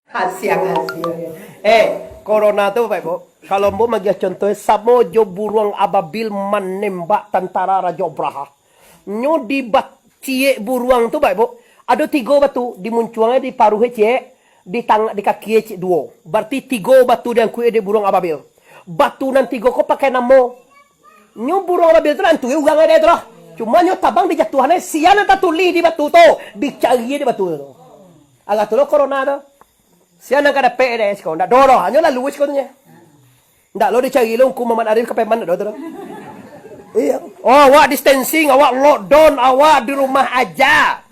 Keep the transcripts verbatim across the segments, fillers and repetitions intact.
Hasiang-hasiang. Eh, corona tu, Bapak Ibu, kalau ambo magiah contoh, samo jo buruang ababil manembak tantara Rajo Abraha. Nyo di bat-, ciek buruang tu, Bapak Ibu, ado tigo batu, di muncuangnyo, di paruahnyo ciek, di tang-, di kakinyo ciek duo. Bararti tigo batu diangkuik dek buruang ababil. Batu nan tigo ko pakai namo. Nyo buruang ababil tu lah, antu urang ado tu lah. Cuma nyo tabang dijatuahan, sia nan tatulih di batu tu, dicari di batu tu. Alah tu lo corona tu. Sia nan ka dapek dek siko, ndak do doh, hanyo lalu siko tu nyo. Ndak lo dicari lo Ungku Muhammad Arif ka Payaman, ndak do tu doh. Iyo. Oh, awak distancing, awak lockdown, awak di rumah aja.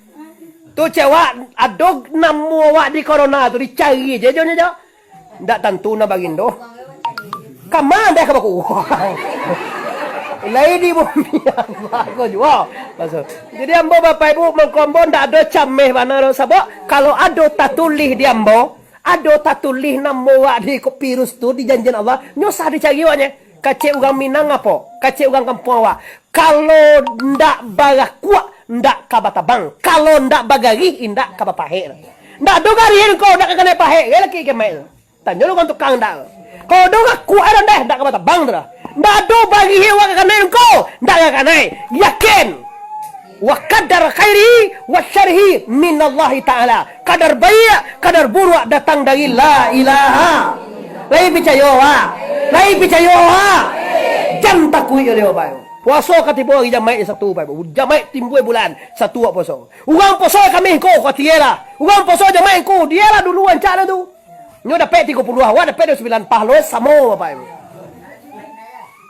Tu cewek, ado namo awak di corona tu, dicari je jo nyo jo. Ndak tantu nan bagindo. Kama deh ka baku. Lai di bumi Allah ko juo. Maksud. Jadi ambo Bapak Ibu mangko ambo ndak ado cameh bana doh. Sabab kalau ado tatulih di ambo, ado tatulih namo awak di ko virus tu di janjian Allah, nyo usah dicari awaknyo. Kecek urang Minang apo? Kecek urang kampuang awak. Kalau ndak barakuak, ndak ka batabang. Kalau ndak bagarih, indak ka bapahek. Ndak ado garih ko, ndak ka kanai pahek. Yo laki kemai tu. Tanyo lo urang tukang ndak. Kalau ado rakuak ado deh, ndak ka batabang tu dah. Ndak ado barih awak ka kanai ko, ndak ka kanai. Yakin. Wa qadar khairi wa syarhi minallahi ta'ala. Kadar baiak, kadar buruak datang dari La Ilaha. Lai picayo, Pak? Lai picayo, Pak? Jan takuik jo Bapak Ibu. Puaso ka tibo ari jamaik satu, Bapak Ibu. Jamaik timbua bulan, satu awak puaso. Urang puaso Kamih ko, ka tibo lah. Urang puaso jamaik ko, tibo lah dulu rancak lah tu. Nyo dapek tigo puluah, awak dapek duo puluah sambilan, pahalo samo, Bapak Ibu.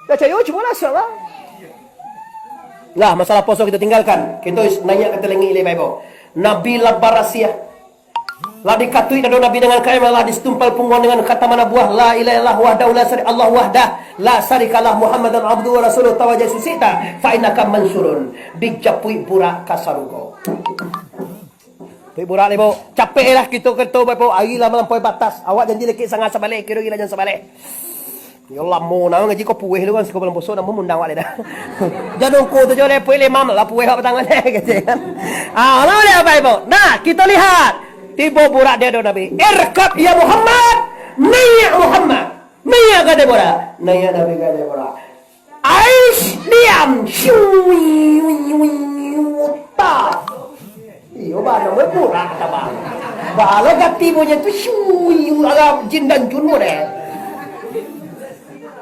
Picayo, cubolah, insyaallah. Lah, masalah puaso kito tinggalkan. Kito naiak ka talingik lai, Bapak Ibu. Nabi lah barasiah. Lah dikatuik dado Nabi dengan kain, lah ditumpal pungguang dengan kata manabuah, La ilaha illallah wahdahu la syari-, Allah wahdah, la syarikalah, Muhammadan abduhu wa rasuluh, tawajjah sisita, fa innaka mansyurun. Dijapuik burak ka sarugo. Japuik burak lai, Bu. Capek lah kito, kito, Bapak, hari lah malampaui batas. Awak janji lakik sanga sabaleh, kiro gila jan sabaleh. Yo lamo nah ngaji ko pueh lu kan, siko bulan puaso namo mundang awak lai dah. Jan ungku tu jo lai pueh limam lah pueh awak batang lai kecek kan. Ah, lah boleh apa ibu? Nah, kito lihat. Tibo burak di ado Nabi. Irkab ya Muhammad, naiak Muhammad. Naiak ka ateh burak. Naiak Nabi ka ateh burak. Ais diam. Syuyu, ta. Iyo, bana, weh, burak, kata bang. Balo gati bunyi tu, syuyu, alam jin dan jun model.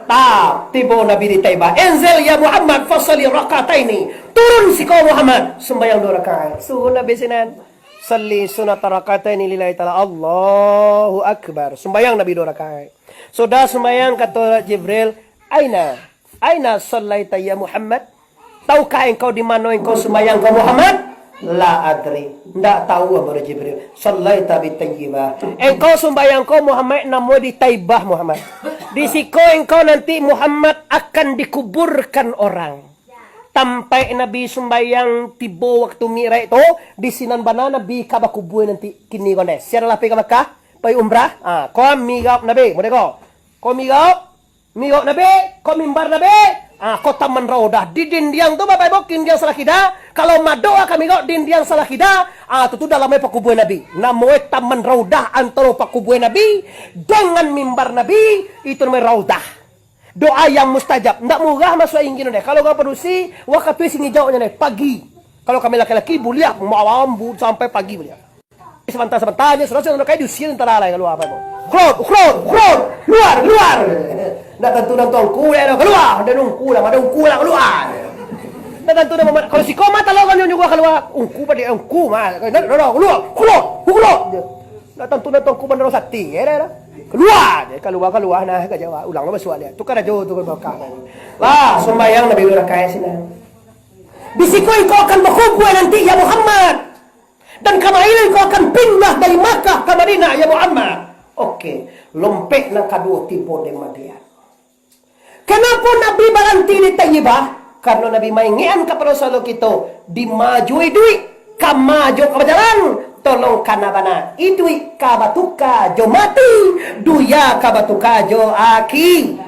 Tah, tibo Nabi di Taibah. Inzil ya Muhammad, fasalli rakataini. Turun siko Muhammad, sumbayang duo rakaat. Suruh Nabi sinan. Salli sunata rakataini lillahi ta'ala. Allahu Akbar. Sumbayang Nabi duo rakaat. Sudah sumbayang, kato Jibril, "Aina? Aina sallaita ya Muhammad?" Tahukah engkau di mano engkau sumbayang ko Muhammad? La adri. Ndak tahu, ambo Jibril. Sallaita bi Taibah. Engkau sumbayang ko Muhammad namo di Taibah Muhammad. Di siko engkau nanti Muhammad akan dikuburkan orang. Tampaik Nabi sumbayang tibo waktu Mi'raj tu, di sinan bana Nabi ka bakubua nanti kini ko ndeh. Sia lah pai ka Makkah, pai umrah, ah, ko mihrab Nabi, model ko. Ko mihrab, Mihrab Nabi, ko mimbar Nabi, ah, ko Taman Raudah. Di dindiang tu, Bapak Ibu, dindiang salah kida, kalau madok ka mihrab dindiang salah kida, ah, tu, tu dalamnyo pakuburan Nabi. Namonyo Taman Raudah, antaro pakuburan Nabi dengan mimbar Nabi, itu namonyo Raudah. Doa yang mustajab. Ndak murah masuak ingin deh. Kalau urang padusi, wakatu singgi jawabnyo deh, pagi. Kalau kami laki-laki, buliah malam bu-, sampai pagi buliah. Sabanta-sabanta se, sudah, sudah, kai diusir tentara lai kalua, Bapak Ibu. Ukhrot, ukhrot, ukhrot, kaluar, kaluar. Ndak tantu nan tuangku deh, kaluar. Ndak nungku lah, ndak nungku lah, kaluar. Ndak tantu nan mamat-, kalau siko mah talok kan nyuruh kaluar. Ungku padi, ungku mah. Ndak, ndak, ndak, kaluar, kaluar, kaluar. Ndak tantu nan tuangku bandaro sati, ya, dah, dah. Kaluar je, kaluar, kaluar, nah, ka jawab. Ulang lah basuak dia. Tukar aja tu, kaluar. Lah, sumbayang Nabi duo rakaat sinan. Di siko engkau akan bakubua nanti, ya Muhammad. Dan kama iko akan pindah dari Makkah ka Madinah, ya Muhammad. Oke, lompek nan kaduo tibo di Madinah. Kenapa Nabi baranti di Taibah? Karena Nabi maingekan kapado salo kito, dimaju iduik, kama jo ka bajalan, tolong kana bana, iduik ka batuka jo mati, dunia ka batuka jo aki.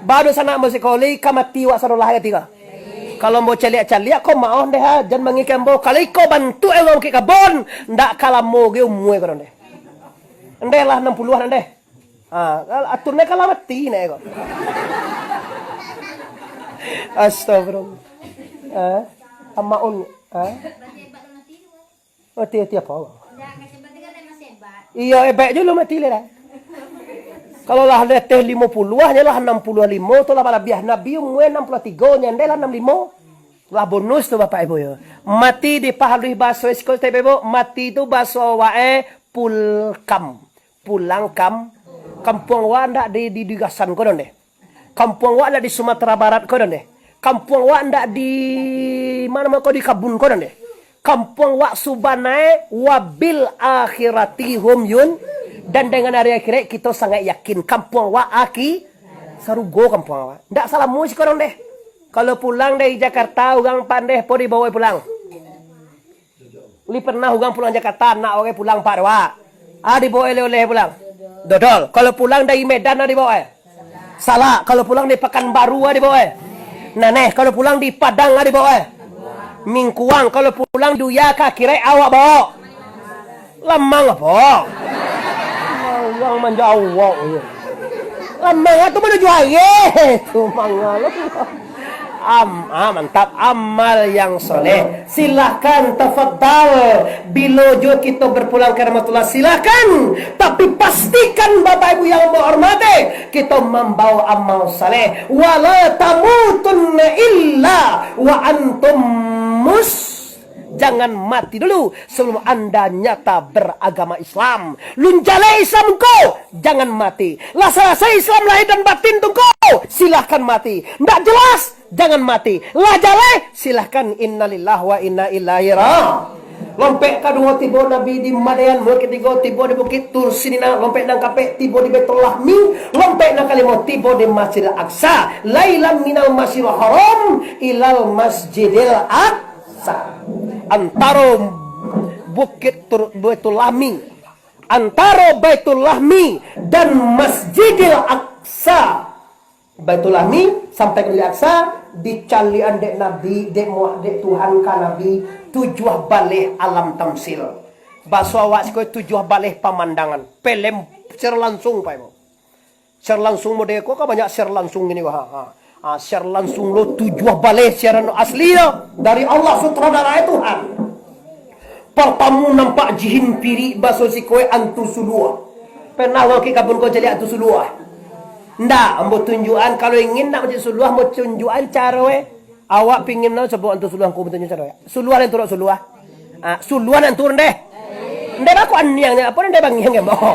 Baru sanak musik koli ka mati wak sadolah hati ka. Kalau ambo caliak-caliak, ko maoh deh ha, jan mangikan ambo. Kalau iko bantuak urang bukik kabon, ndak ka lamo ge umua ko deh. Ndeh lah anam puluah ndeh. Ha, aturnyo kan lah mati nek ko. Astagfirullah. Ha? Amaun. Ha? Mati, mati apo? Iyo, hebat jo lo mati lah dah. Kalau lah di ateh limo puluah, nyo lah anam puluah limo tu lah balabiah. Nabi umua anam puluah tigo, nyo ndeh lah anam limo. Lah bonus tu, Bapak Ibu, yo. Mati dipahaluih bahaso siko, Bapak Ibu, mati tu bahaso awak, eh, pulkam. Pulang kam-, kampuang awak ndak di, di, di Gasan ko doh, ndeh. Kampuang awak ndak di Sumatera Barat ko doh, ndeh. Kampuang awak ndak di, ma namo ko, di Kabun ko doh, ndeh. Kampuang awak subanae wabil akhirati hum yun, dan dengan hari akhirat kito sangat yakin kampuang awak aki-, sarugo kampuang awak. Ndak salamo siko doh, ndeh. Kalau pulang dari Jakarta, urang pandeh po dibawa pulang. Li pernah urang pulang Jakarta, anak urang pulang pak dewak. Ah, dibawa oleh-oleh pulang. Dodol. Kalau pulang dari Medan, ah, dibawa, eh? Salak. Kalau pulang dari Pakanbaru, ah, dibawa, eh? Naneh. Kalau pulang di Padang, ah, dibawa, eh? Mingkuang. Kalau pulang duya ka akhirat, awak bawa. Lamang apo? Urang manjawab. Lamang tu manuju akhir. Tu mangalah. Am-, ah, mantap. Amal yang soleh. Silahkan, tafadhal. Bilo jo kito berpulang ka rahmatullah, silahkan. Tapi pastikan, Bapak Ibu yang ambo hormati, kito mambawa amal saleh. Wala tamutunna illa wa antum mus-, jangan mati dulu sebelum anda nyata beragama Islam. Lun jaleh Islam ko, jangan mati. Lah salasai Islam lahir dan batin tu ko, silahkan mati. Ndak jelas, jangan mati. Lah jaleh, silahkan innalillahi wa inna ilaihi ra-. Lompek kaduo tibo Nabi di Madyan, lompek katigo tibo di Bukit Tur Sina, lompek nan kapek tibo di Baitul Lahmi, lompek nan kalimo tibo di Masjidil Aqsa. Lailan minal Masjidil Haram ilal Masjidil Aqsa. Antaro Bukit Tur-, Baitul Lahmi, antaro Baitul Lahmi dan Masjidil Aqsa. Baitul Lahmi sampai ka Masjidil Aqsa, dicaliakan dek Nabi, dek Mu-, dek Tuhan ka Nabi, tujuah baleh alam tamsil. Baso awak siko tujuah baleh pamandangan. Pelem secara langsung, Pak Ibu. Secara langsung model ko kan banyak secara langsung gini, ha, ha. Ha, secara langsung lo tujuah baleh siaran asli lo dari Allah, sutradara Tuhan. Partamo nampak jihin pirik, baso siko e antu suluah. Pernah lo ka kabun ko caliak antu suluah? Ndak, ambo tunjuakan, kalau ingin nak mancaliak suluah, ambo tunjuakan caro e. Awak pingin tahu, cubo antu suluah, angku bantuaknyo caro e. Suluah nan turun suluah. Ah, suluah nan turun deh. Ndeh baku aniang nyo, apo ndeh bangiang ambo.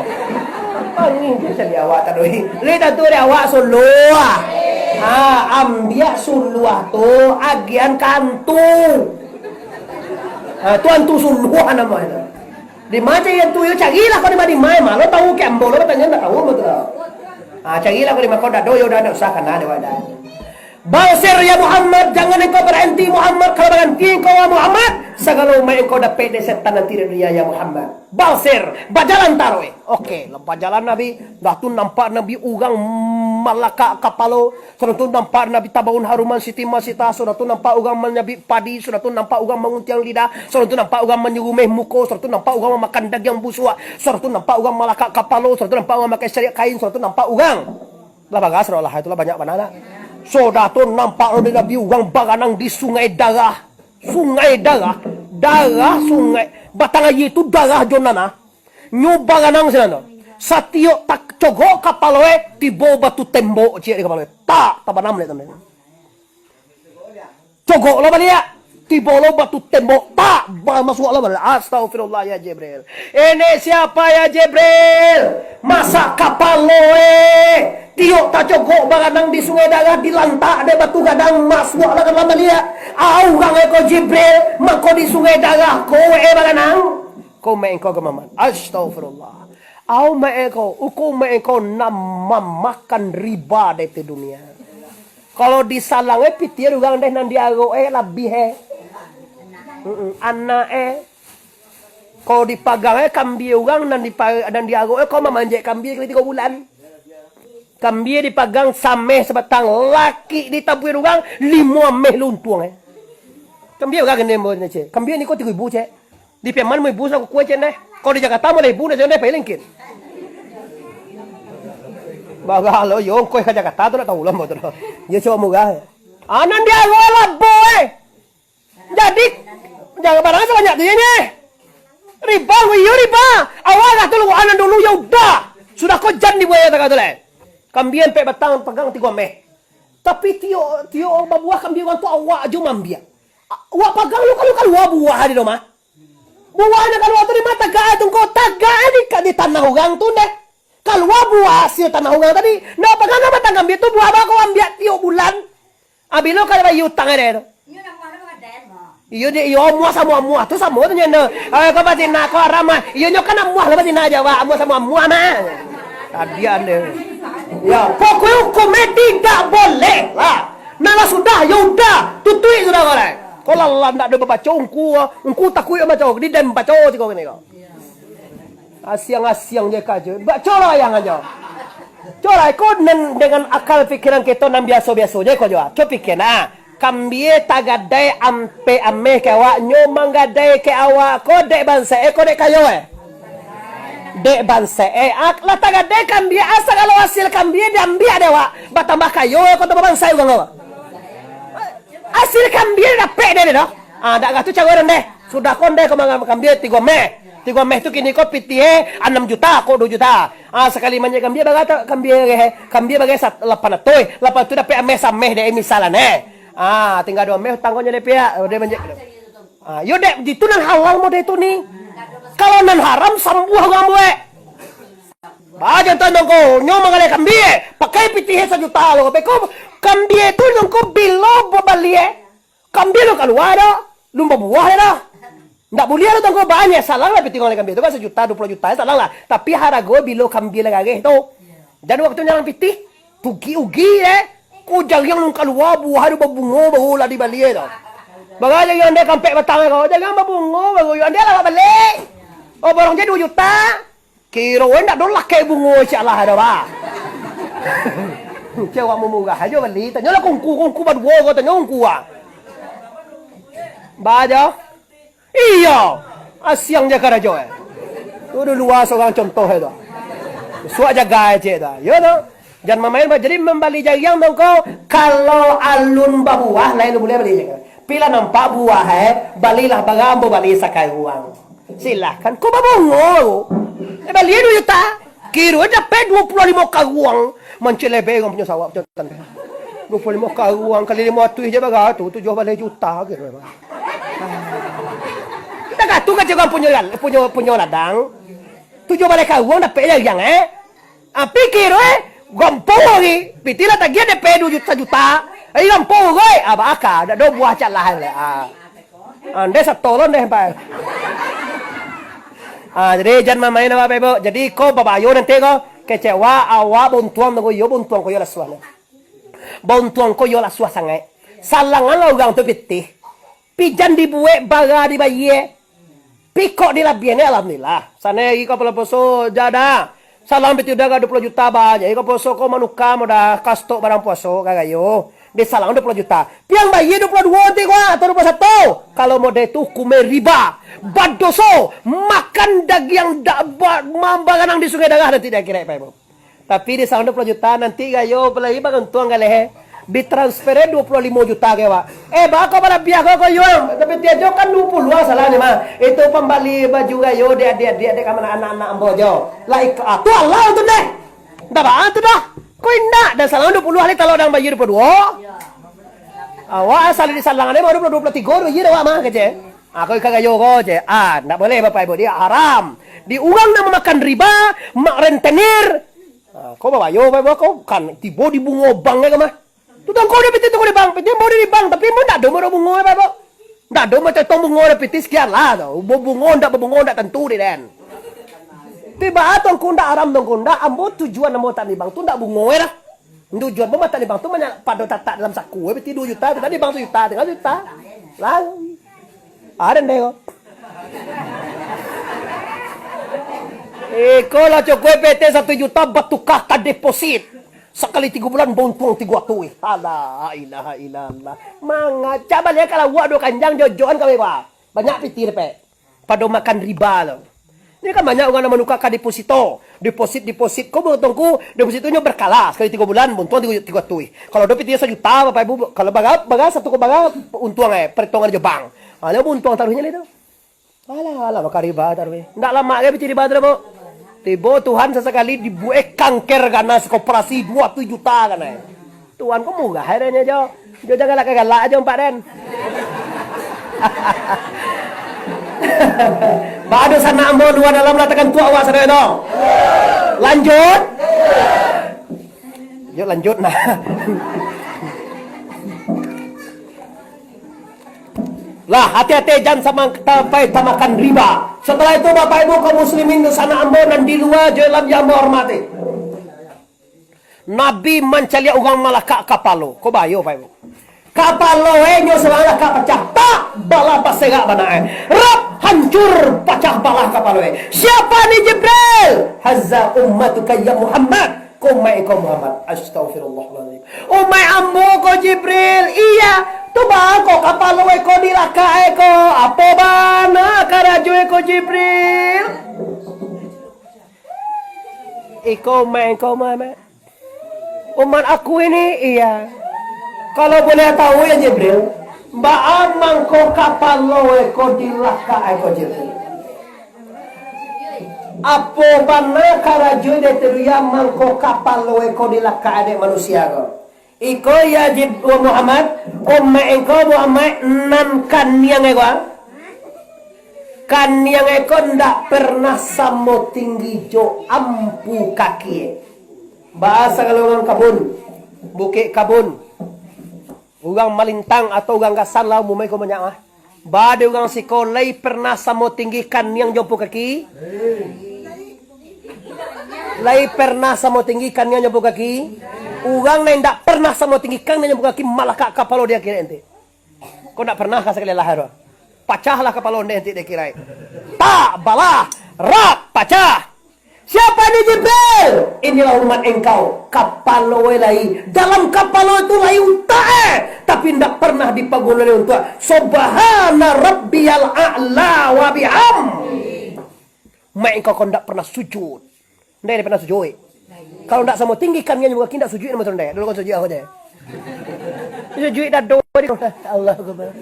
Bangiang je sadi awak tadoi. Lai tantu deh awak suluah. Ah, ambiak suluah tu agian ka antu. Ah, tu antu suluah namo itu. Di ma cari antu yo, carilah kau di ma, di ma, malah tahu ke ambo lo, batanyo ndak tahu ambo tu. Ah, carilah kau di ma, kau dado yo, dah ndak usah kana deh wadah. Basir ya Muhammad, jangan engkau berhenti Muhammad, kalau berhenti engkau ya Muhammad, sagalo umaik engkau dapek dek setan nanti di dunia ya Muhammad. Basir, bajalan taruih. Oke, lah bajalan Nabi, dah tu nampak Nabi urang malakak kapalo, sudah tu nampak Nabi tabaun haruman Siti Masita, sudah tu nampak urang manyabik padi, sudah tu nampak urang manguntiang lidah, sudah tu nampak urang manyurumeh muko, sudah tu nampak urang mamakan dagiang busuak, sudah tu nampak urang malakak kapalo, sudah tu nampak urang mamakai sariak kain, sudah tu nampak urang Lah bagas lah, itu lah banyak bana lah. Sudah tu nampak lo di Nabi urang baranang di sungai darah. Sungai darah, darah sungai, batang aia tu darah jo nanah. Nyo baranang sinan tu. Satiok tak cogok kapalo e, tibo batu tembok ciek di kapalo e. Tak, tabanam dek tu. Cogok lo baliak. Tibo lo batu tembok, tak, ba-, masuak lo baliak. Astagfirullah ya Jibril. Ini siapa ya Jibril? Masa kapalo e? Tiok tacogok baranang di sungai darah, dilantak dek batu gadang, masuak lo ka dalam baliak. Au urang e ko Jibril, mako di sungai darah ko e baranang. Ko main ko ka maman. Astagfirullah. Au main ko, uku main ko nan mamakan riba dari dunia. Kalau disalang e pitih urang deh nan diarok e labiah e. Mm-mm. Anak e. Kalau dipagang e kambia urang nan dipa-, nan diarok e, kau mamanjek kambia kali tigo bulan. Kambia dipagang sameh sabatang, laki ditabuih urang, limo ameh lo untuang e. Kambia urang kini ambo ni, cek. Kambia ni ko tigo ribu, cek. Di Piaman limo ribu sakukua, cek, deh. Kalau di Jakarta limo ribu, deh, cek, deh, paling kin. Bagalo, yo, ongkoh ka Jakarta tu nak tahu lah, ambo tu lah. Yo, cubo murah. Anan di awak labo, eh. Jadi, jangan barang sabanyak tu, yo, nyeh. Riba, iyo, riba. Awak lah tu, anan dulu, yo udah. Sudah ko jan dibuai, kata tu lah. Kambia ampek batang, pagang tigo meh. Tapi tiok, tiok babuah kambia urang tu awak jo maambiak. A-, awak pagang lu, kalu kalua buah di rumah. Buah nan kalua tu di ma tagak tu, ngko tagak di, di tanah urang tu ndeh. Kalua buah hasil tanah urang tadi. Ndak pagang ka batang kambia tu buah bako ambiak tiok bulan. Ah, bilo ka bayia utang ade tu. Iyo dek iyo, amuah samo amuah tu samo tu nyo. Ah, kau pasti nak kau haram ah. Iyo nyo kan amuah lah pasti nak jawab. Amuah samo amuah mah. Tadi ande. Ya, pokoknya hukumnya tidak boleh lah. Nah lah sudah, ya udah, tutuik sudah kau lah. Kau lah, lah ndak ada babaco ungku, ungku takut baco, di dan baco siko kini kau. Asiang-asiang je kajo. Baco lah wayang ajo. Colah ko nan dengan akal pikiran kito nan biaso-biaso je ko jo. Co pikir nah. Kambia tagadai ampek ameh ka awak, nyo manggadai ka awak ko dek bansaik eh ko dek kayo eh? Dek bansaik eh. Ak-, lah tagadai kambia, ah, sagalo hasil kambia diambiak dek awak. Batambah kayo eh ko tambah bansaik urang ko. Hasil kambia dapek dek deh doh. Ah, dak gatu caro deh. Sudah ko ndeh ko mangambiak tigo meh. Tigo meh tu kini ko pitih eh anam juta, ko duo juta. Ah, sakali manjek kambia bara tu, kambia eh, kambia bara sat-, lapan ratuih. Lapan tu dapek ameh sameh dek misalan eh. Ah, tingga duo meh utang ko nyo dek piak. Udah manjek. Ah, yo dek, itu nan halal model tu ni. Kalau nan haram sambuah urang buek. Baja tantang ko, nyo manggaleh kambia, pakai pitih sajuta lo, beko kambia tu nyo ko bilo babali eh. Kambia lo kalua dah, lum babuah dah. Ndak buliah lo tangko banyak, salang lah pitih ngaleh kambia tu kan sajuta, duo puluah juta, salang lah. Tapi harago bilo kambia lah gareh tu. Dan waktu nyalang pitih, tugi-ugi eh. Ko jariang nung kalua buah tu babungo baru lah dibali eh tu. Bagai jariang dek kampek batang eh ko, jariang babungo baru yo, ande lah balik. Oh, borong je duo juta. Kiro eh ndak do lakek bungo cak lah ado, bah. Cewek murah ajo bali, tanyolah kungku, kungku baduo ko, tanyo kungku ah. Bah jo. Iyo. Asiang je karajo eh. Tu di lua surang contoh eh tu. Suak jaga eh cek tu. Yo tu. Jan mamain bah. Jadi mambali jariang tu ko, kalau alun babuah, lain buliah bali je. Pi lah nampak buah eh, balilah bara ambo bali sakaruang. Silahkan. Ko babungo. Eh, bali duo juta. Kiro dapek duo puluah limo karuang. Mancik lebek urang punyo sawah, punyo tanah. Duo puluah limo karuang kali limo ratuih je bara tu, tujuah baleh juta kiro. Dak katu ka urang punyo, punyo, punyo ladang. Tujuah baleh karuang dapek jariang eh. Ah, pikir eh, gampang lagi. Pitih lah tagiah D P duo juta, juta. Eh, gampang oi. Ah, baaka, dak do buah cak lah. Ah. Ah, ndeh satolon deh, Pak. Ah, jadi jan mamain awak, Bapak Ibu. Jadi ko babayo nanti ko, kecewa awak buntuang tu ko, yo buntuang ko yo lah suah. Buntuang ko yo lah suah sangaik. Salangan lah urang tu pitih. Pijan dibuek bara dibayie. Pikok dilabiah ni, alhamdulillah. Sanai iko bulan puaso, jada. Salang piti udah ka duo puluah juta ba, jadi iko puaso ko manuka modal ka stok barang puaso ka gayo. Di salang duo puluah juta. Piang bayie duo puluah duo nanti ko, atau duo puluah satu. Kalau model tu hukumnya riba. Badoso. Makan dagiang da, ba, mambaranang di Sungai Darah nanti di akhirat, Pak Ibu. Tapi di salang duo puluah juta, nanti gayo apalagi bagantuang ka lehe. Ditransfer duo puluah limo juta ka awak. Eh, baa ko balabiah ko, ko Yuang? Tapi tiap jo kan duo puluah salah ni mah. Itu pambali baju gayo di adiak-adiak, di kamana anak-anak ambo jo. Lah iko, ah, tu alah tu deh. Ndak baa tu dah. Ko indak, dan salang duo puluah alih talok dan bayie duo puluah duo. Awak asal di salang ni baru duo puluah tigo tu, iyo dah awak mah kecek. Ah, ko ikan gayo ko, cek. Ah, ndak boleh, Bapak Ibu, dia haram. Di urang nan mamakan riba, mak rentenir. Ah, ko babayo, Bapak Ibu, ko kan tibo di bungo bank ko mah. Tu tongko dia pitih tongko di bank, pitih mau di bank, tapi mau ndak do maro bungo, Bapak Ibu. Ndak do mau tong bungo dia pitih sekian lah tu. Bo bungo ndak, bo bungo ndak tentu dia, den. Tiba tongko ndak haram, tongko ndak, ambo tujuan ambo tak di bank tu ndak bungo lah. Tujuan pun matak di bank tu banyak pado tatak dalam saku, eh, beti duo juta, tu tadi bank sajuta, tinggal sajuta. Lah. Ada ndeh ko. Eh, ko lah cukup P T satu juta batukar ka deposit. Sakali tigo bulan bauntuang tigo ratuih. Alah, ilaha illallah. Mangacak baliak kalau awak duo kanjang jojoan kami, bah. Banyak pitih dapek. Pado makan riba tu. Ini kan banyak urang nan manukakan deposito. Deposit, deposit. Ko, Tuangku, deposito nyo berkala. Sakali tigo bulan, untuang tigo, tigo ratuih. Kalau ado pitih sajuta, Bapak Ibu, kalau bara, bara satu ko bara untuang, eh, perhitungan jo bank. Ah, nyo untuang taruihnyo lai tu. Alah, alah, maka riba taruih. Ndak lamak gai pitih riba tu, Bu. Tibo Tuhan sasakali dibuek kanker ganas, koperasi duo ratuih juta kan, eh. Tuan ko murah akhirnyo jo. Jo jan galak-galak ajo ampak den. Bado sanak ambo lua dalam lah takantuak awak sadonyo tu. Lanjut. Yo lanjut nah. Lah, hati-hati jan sampai tamakan riba. Setelah itu, Bapak Ibu kaum muslimin sanak ambo nan di lua jo dalam yang ambo hormati. Nabi mancaliak urang malakak kapalo. Ko bahayo, Pak Ibu. Kapalo e nyo sabalakak pacah. Tak, balah baserak bana e. Rap, hancur, pacah balah kapalo e. Siapa ni Jibril? Haza ummatuka ya Muhammad. Ko umaik ko Muhammad. Astagfirullahaladzim. Umaik ambo ko Jibril. Iya. Tu baa ko kapalo e ko dilakak e ko. Apo bana karajo e ko Jibril? Iko umaik ko Muhammad. Umat aku ini, iya. Kalau boleh tahu ya Jibril, baa mangko kapalo e ko dilakak e ko Jibril? Apo bana karajo dek teruya mangko kapalo e ko dilakak e dek manusia ko? Iko ya Jib-, Muhammad, umaik engkau Muhammad nan kaniang e ko, ah? Kaniang e ko ndak pernah samo tinggi jo ampu kaki e. Baa sagalo urang kabun, bukik kabun, urang malintang atau urang gasan lah umumnyo ko banyak ah. Baa dek urang siko lai pernah samo tinggi kaniang jo ampu kaki? Lai pernah samo tinggi kaniang jo ampu kaki? Urang nan indak pernah samo tinggi kaniang jo ampu kaki malakak kapalo di akhirat nanti. Ko ndak pernah ka sakali lah tu. Pacahlah kapalo nanti di akhirat. Tak, balah, rap, pacah. Siapa ni Jibril? Inilah umat engkau. Kapalo e lai. Dalam kapalo itu lai utak e. Tapi ndak pernah dipaguno lai untuak. Subhana rabbiyal a'la wa bihamdi. Mak engkau kau ndak pernah sujud. Ndak pernah sujud. Kalau ndak samo tinggi kaniang jo ampu kaki ndak sujud namo tu ndak. Dulu kan sujud aku je. Sujud dado di Allah Akbar.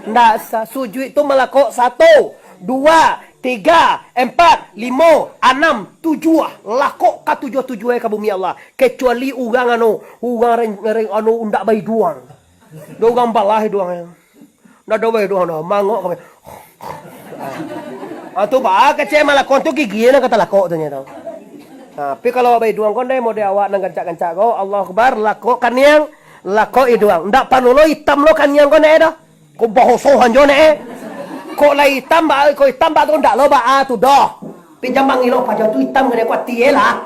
Ndak sa-, sujud tu malakok satu, dua, tiga, empat, limo, anam, tujuah. Lakok ka tujuah-tujuah ka bumi Allah. Kecuali urang anu, urang reng-, reng-, anu ndak baiduang. Ado urang balah iduangnyo. Ndak ado baiduang doh, mangok kami. Ah, tu baa kecek malakok tu gigi nan ka talakok tu nyo tu. Nah, tapi kalau baiduang ko ndeh model awak nan gancak-gancak ko, Allahu Akbar, lakok kaniang, lakok iduang. Ndak parlu lo itam lo kaniang ko ndeh doh. Ko bahosoh anjo ndeh. Kok lai itam ba, kok itam ba tu ndak lo baa tu doh. Tapi jan mangilo paja tu itam kaniang ko ati e lah.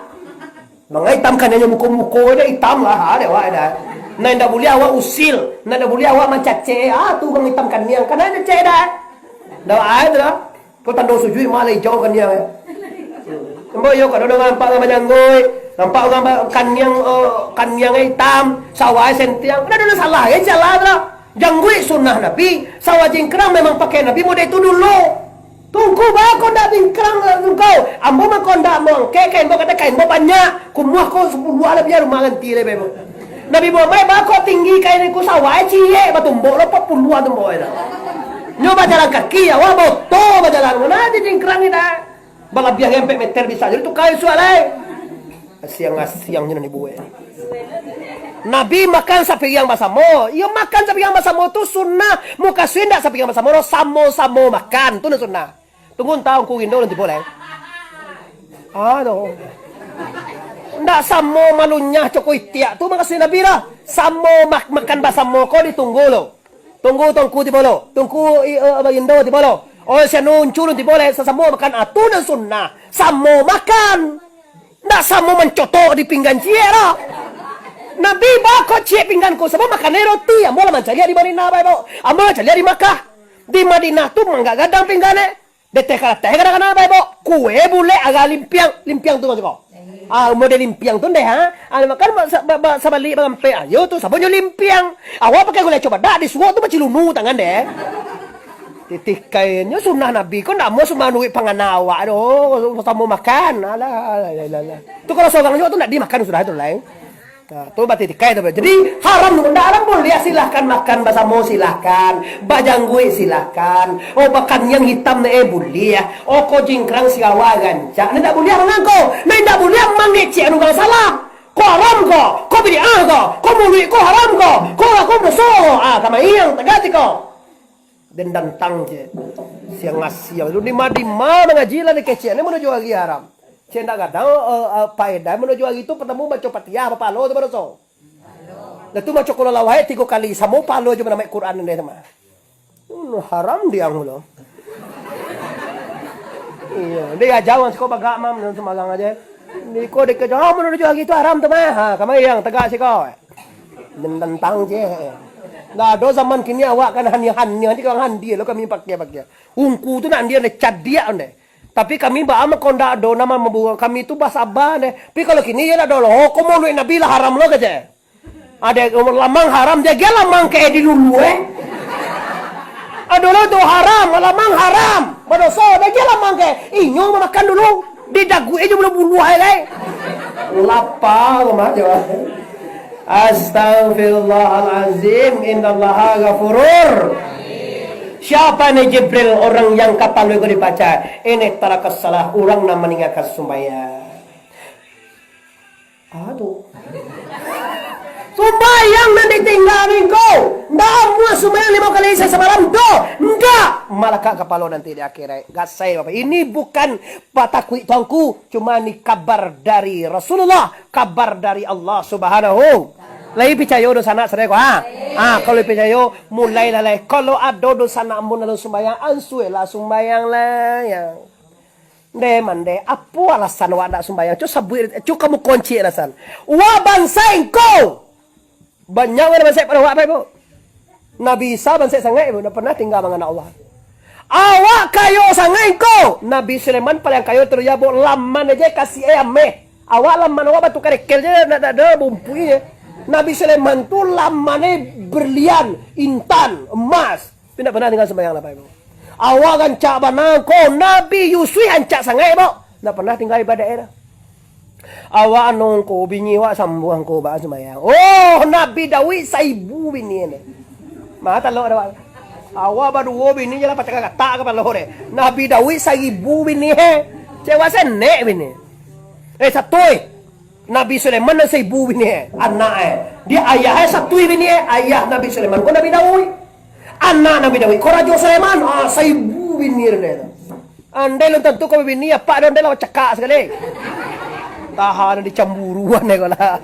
Mangai itam kaniangnyo muko-muko e dek itam lah, ha, dek awak e dah. Nah, indak buliah awak usil, nah, indak buliah awak mancacek, ah, tu urang itam kaniang, kan ado cacek dah. Ndak ai tu dah. Ko tando sujud malah ijau kaniang e. Ambo iyo kado nampak urang bajangguik, nampak urang ba-, kaniang, eh, kaniang e itam, sawah e sentiang, kan ado salah e, salah tu dah. Jangguik sunnah Nabi, sawah jingkrang memang pakai Nabi model tu dulu. Tungku, baa ko ndak bingkrang, Tungku? Ambo mah ko ndak mangkek, kain ambo kato kain ambo banyak. Kumuah ko sapuluah lah, bia rumah ganti lai, baa. Nabi Muhammad, baa ko tinggi kain ku sawah, ciek batumbok lo, ampek puluah tumbok e dah. Nyo bajalan kaki, awak boto bajalan. Nah, jingkrang ni dah. Balabiah ampek meter bisa. Jadi tukar isuak lai. Asiang-asiang nyo nan dibuek. Nabi makan sapiriang basamo. Iyo, makan sapiriang basamo tu sunnah. Mukasuik ndak sapiriang basamo doh, samo-samo makan. Tu nan sunnah. Tunggu ntah Ungku Rindo ulun tibo lai. Ah, tu. Ndak samo malunyah coko itiak tu mukasuik Nabi doh. Samo mak-, makan basamo ko ditunggu lo. Tunggu Tuangku tibo lo. Tungku i-, eh, Bagindo tibo lo. Oh, si anu Uncu lo tibo lai, sasamo makan. Ah, tu nan sunnah. Samo makan. Ndak samo mancotok di pinggan ciek doh. Nabi baa ko ciek pinggan ko, sabab makan e roti. Ambo lah mancaliak di Madinah, Bapak Ibu. Ambo lah caliak di Makkah. Di Madinah tu manggagadang pinggan e. Deteh karateh kadang-kadang, Bapak Ibu. Kue bulek agak limpiang. Limpiang tu maksud ko. Ah, model limpiang tu ndeh, ha? Ah, makan ba-, sa-, ba-, ba-, sabalik barampek. Ayo tu, sabonyo limpiang. Awak pakai gulai cobadak, disuok tu bacilunu tangan deh. Titikainyo sunnah Nabi ko, ndak mau sumanuik pangana awak doh, samo makan. Alah, alah, alah, alah. Tu kalau sorang juo tu ndak dimakan sudah tu lain. Nah, tu batitikai tu. Jadi, haram tu ndak haram, buliah, silahkan makan basamo, silahkan. Bajangguik, silahkan. Oh, bakaniang hitam ni, eh, buliah. Oh, ko jingkrang sirawa rancak. Ni ndak buliah mangko. Ni ndak buliah mangecek anu urang salah. Ko haram ko, ko bid'ah ko, ko muluik ko haram ko, ko laku doso ko. Ah, kamaiang tagak ti ko. Den tantang cek. Siang-siang tu dima-dima mangaji lah dikecek ni manuju hari haram. Cek ndak gadang, eh, eh, paedah manuju hari tu, partamo baco Fatihah, bapalo tu badoso. Dah tu baco Qul Huwallahu Ahad tigo kali, samo palo jo manamaik Quran deh tu mah. Hmm, haram diang lo. Iyo, deh aja wan siko bagak mam, nan sembarang aja. Niko dek aja, ah, manuju hari tu haram tu mah. Ha, kamaiang tagak siko. Den tantang je. Ndak ado zaman kini awak kan haniah-haniah, jadi urang handi lo kami pakai-pakai. Ungku tu nak dia cadiak onde. Tapi kami baa mako ndak ado nama mambuang kami tu basaba onde. Tapi kalau kini yo ndak ado lo, oh, ko muluik Nabi lah haram lo kaje. Ado lamang haram, jaga lamang ke di dulu, eh. Ado lo tu haram, lamang haram. Badoso, jaga lamang ke. Inyo mamakan dulu. Di dagu aja bulu-bulu ai, lai. Lapa ko mah, jo. Astagfirullahalazim, innallaha ghafurur. Siapa ni Jibril, orang yang kapalo ko dipacah? Ini tarakas salah, urang nan maninggakan sumbayang. Ah, tu. Sumbayang nan ditinggakan ko. Ndak amuah sumbayang limo kali sahari samalam, doh. Ndak. Malakak kapalo nanti di akhirat. Gasai, Bapak. Ini bukan patakuik tuanku. Cuma ni kabar dari Rasulullah. Kabar dari Allah Subhanahu. Lai picayo dunsanak sadonyo ko, ha? Ha, kalau picayo, mulailah lai. Kalau ado dunsanak ambo nan sumbayang, ansuilah sumbayang lah, ya. Ndeh, mandeh, apo alasan awak ndak sumbayang? Cu sabuik, cu kamu kunci alasan. Wah, bansaik engkau! Banyak urang bansaik pado awak, Bapak Ibu. Nabi Isa bansaik sangaik, Ibu, ndak pernah tingga mangana Allah. Awak kayo sangaik engkau! Nabi Sulaiman paling kayo tu, ya, Bu, laman aja kasih, eh, ameh. Awak laman awak batu karekel je, ndak, ndak ado bumpuinyo. Nabi Sulaiman tu lamannyo berlian, intan, emas. Tapi ndak pernah tingga sumbayang lah, Bapak Ibu. Awak rancak bana ko, Nabi Yusuf rancak sangaik, Bok. Ndak pernah tingga ibadah e doh. Awak anu ko, bini awak sambuang ko, baa sumbayang. Oh, Nabi Daud saibu bini e. Mah talok dah, Bok. Awak baduo bini je lah, pacah katak kapalo deh. Nabi Daud saibu bini e. Cewek senek bini. Eh, satu e. Nabi Sulaiman nan saibu bini e, anak e. Di ayah e satu bini e, ayah Nabi Sulaiman ko Nabi Daud. Anak Nabi Daud ko Rajo Sulaiman, ah, saibu bini deh tu. Andai lun tantu ko bini, apak deh, andai lah cakak sakali. Tahan dicamburuan deh ko lah.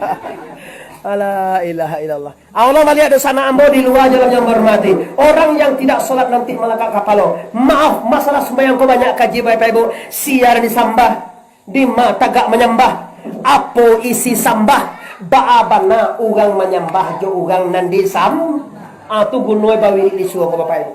La ilaha illallah. Allah maliek dunsanak ambo di lua jalan yang bahormati. Orang yang tidak sholat nanti malakak kapalo. Maaf, masalah sumbayang ko banyak kaji, Bapak Ibu. Sia disambah. Dima tagak manyambah? Apo isi sambah? Baa bana urang manyambah jo urang nan disam-, ah, tu guno bawirik di surau ko, Bapak Ibu.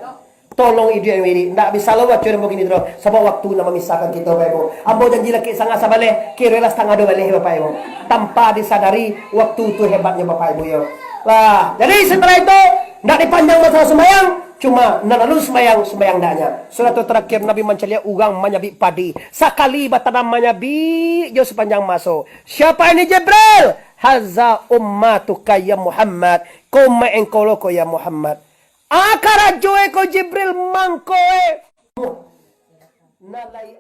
Tolong iduik wirik. Ndak bisa lo baco dek ambo kini tu, sabab waktu nak mamisahkan kito, Bapak Ibu. Ambo janji lakik sangah sabaleh, kirolah satangah duo baleh, Bapak Ibu. Tanpa disadari, waktu tu hebatnyo, Bapak Ibu, yo. Lah, jadi setelah itu, ndak dipanjang masalah sumbayang, cuma nan lalu sumbayang, sumbayang ndaknya. Sudah tu terakhir, Nabi mancaliak urang manyabik padi. Sakali batanam manyabik jo sapanjang maso. Siapa ini Jibril? Haza ummatuka ya Muhammad. Ko umaik engkau lo ko ya Muhammad. Ah, karajo e ko Jibril mangko e. Nan lai